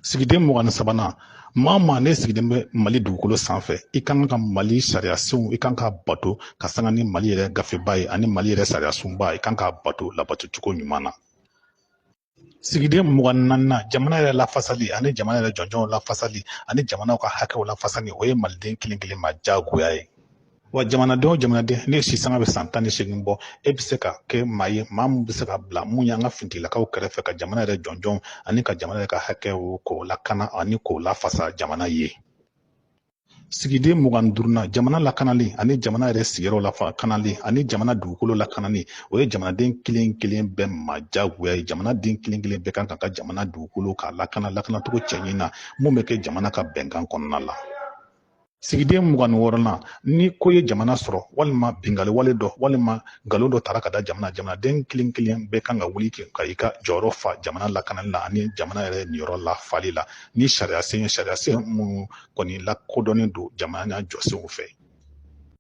Sigiden 23nan, maa o maa ne sigilen bɛ Mali dugukolo sanfɛ, i kan ka Mali sariyasenw, i kan ka bato ka sanga ni Mali yɛrɛ gafeba ye ani Mali yɛrɛ sariyasunba, i kan k'a bato labatocogo ɲuman na. Sigiden 24nan, jamana yɛrɛ lafasali ani jamana yɛrɛ jɔnjɔnw lafasali ani jamanaw ka hakɛw lafasali, o ye maliden kelen kelen ma diyagoya ye. Wa jamanaden o jamanaden ne si sanga bɛ san 18 bɔ, e bɛ se ka kɛ maa ye, maa min bɛ se ka bila mun y'an ka finitigilakaw kɛrɛfɛ ka jamana yɛrɛ jɔnjɔnw ani ka jamana yɛrɛ ka hakɛw k'o lakana ani k'o lafasa jamana ye. Sigiden 25nan, jamana lakanali ani jamana yɛrɛ sigiyɔrɔ lakanali ani jamana dugukolo lakanali, o ye jamanaden kelen kelen bɛɛ ma diyagoya ye. Jamanaden kelen kelen bɛɛ kan ka ka jamana dugukolo k'a lakana lakanacogo cɛɲi na mun bɛ kɛ jamana ka bɛnkan kɔnɔna la. Sigiden 26nan, ni ko ye jamana sɔrɔ walima binkanni wale dɔ walima nkalon dɔ tara ka da jamana, jamanaden kelen kelen bɛɛ kan ka wuli ka i ka jɔyɔrɔ fa jamana lakanali la ani jamana yɛrɛ niyɔrɔ lafali la ni sariyasen ye, sariyasen minnu kɔni lakodɔnnen don jamana jɔsenw fɛ.